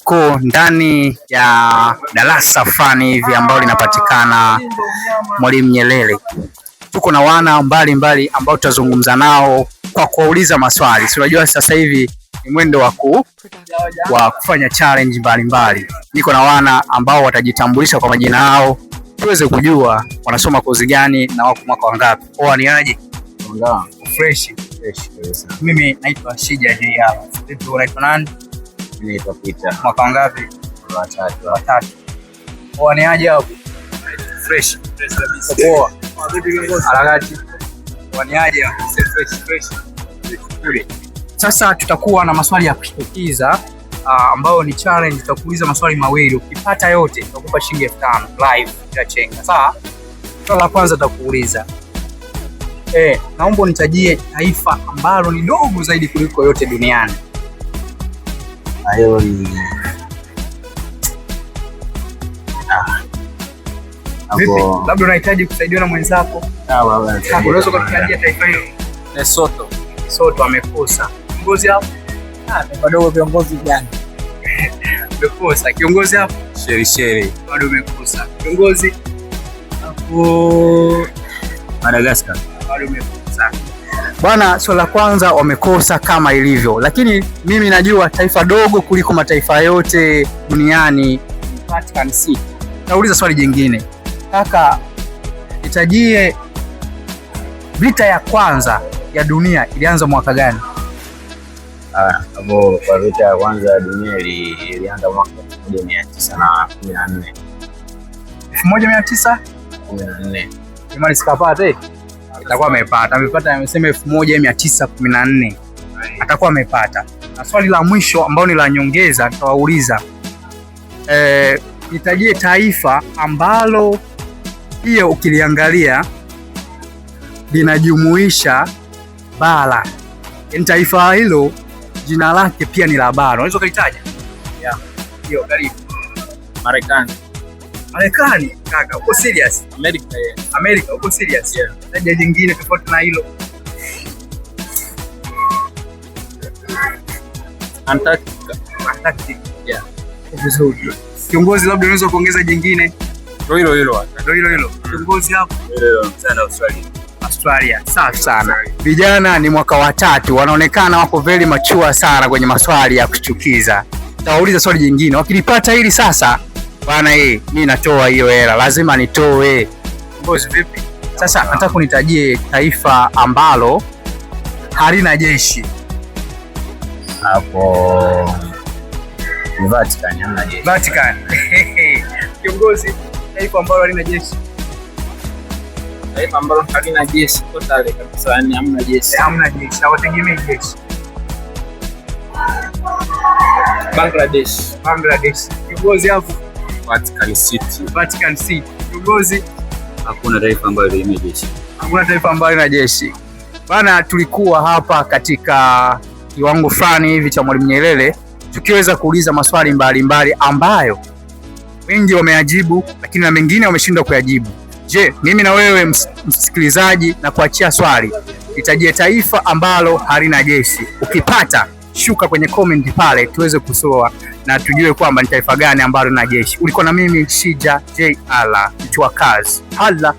Tuko ndani ya darasa fulani hivi ambalo linapatikana Mwalimu Nyerere. Tuko na wana mbalimbali ambao tutazungumza nao kwa kuwauliza maswali. Si unajua sasa hivi ni mwendo wa kufanya challenge mbalimbali. Niko na wana ambao watajitambulisha kwa majina yao tuweze kujua wanasoma kozi gani na wako mwaka wangapi. Poa, ni aje? Fresh. Fresh kabisa. Mimi naitwa Shija JR. Vipi, unaitwa nani? Mimi naitwa Peter. Mwaka wangapi? Watatu. Watatu. Poa, ni aje hapo? Fresh. Fresh kabisa. Poa. Vipi kiongozi? Harakati. Poa, ni aje hapo? Fresh, fresh. Sasa tutakuwa na maswali ya kushtukiza ambayo ni challenge. Tutakuuliza maswali mawili, ukipata yote tutakupa shilingi 5,000 live bila chenga. Sawa? Swali la kwanza tutakuuliza, naomba unitajie taifa ambalo ni dogo zaidi kuliko yote duniani. Hayo ni Vipi? hapo. Labda unahitaji kusaidiwa na mwenzako. Sawa baba. Unaweza kututajia taifa hilo? Lesotho. Lesotho amekosa. Kiongozi hapo? Taifa dogo viongozi gani? Amekosa. Kiongozi hapo? Shelisheli. Bado umekosa. Kiongozi Hapo Madagascar. bado umekosa. Bwana, swali la kwanza wamekosa kama ilivyo, lakini mimi najua taifa dogo kuliko mataifa yote duniani ni Vatican City. Nauliza swali jingine kaka, nitajie vita ya kwanza ya dunia ilianza mwaka gani? Hapo kwa vita ya kwanza ya dunia ilianza mwaka 1914. 1900 14. Jamani, sikapata eh? Atakuwa amepata, amepata, amesema 1914 atakuwa amepata. Na swali la mwisho ambao ni la nyongeza nitawauliza, nitajie taifa ambalo pia ukiliangalia linajumuisha bara, yaani taifa hilo jina lake pia ni la bara, unaweza ukalitaja? Yeah. Hiyo karibu. Marekani. Marekani kaka, uko serious? Amerika, yeah. Amerika, uko serious? Yeah. Taja jingine tofauti na hilo. Antarctica. Antarctic. Yeah. Vizuri. Kiongozi, labda unaweza kuongeza jingine? Ndio hilo hilo. Ndio hilo hilo. Kiongozi hapo? Hilo sana Australia. Australia. Safi sana. Vijana ni mwaka wa tatu, wanaonekana wako very mature sana kwenye maswali ya kuchukiza. Tawauliza swali jingine, wakilipata hili sasa bana, eh, mimi natoa hiyo hela, lazima nitoe. Kiongozi vipi? Sasa nataka kunitajie taifa ambalo halina jeshi. Hapo ni Vatican, hamna jeshi. Vatican. Kiongozi, taifa ambalo halina jeshi. Taifa ambalo halina jeshi totally kabisa, yani hamna jeshi. Hamna jeshi, hawategemei jeshi. Bangladesh. Bangladesh. Kiongozi hapo? Vatican City. Vatican City. Kiongozi? Hakuna taifa ambalo lina jeshi. Hakuna taifa ambalo lina jeshi. Bana, tulikuwa hapa katika kiwango fulani hivi cha Mwalimu Nyerere tukiweza kuuliza maswali mbalimbali ambayo wengi wameyajibu, lakini na mengine wameshindwa kuyajibu. Je, mimi na wewe msikilizaji, na kuachia swali, nitajie taifa ambalo halina jeshi. Ukipata shuka kwenye comment pale tuweze kusoma na tujue kwamba ni taifa gani ambalo lina jeshi. Ulikuwa na mimi Shija JR, mtu wa kazi. Hala.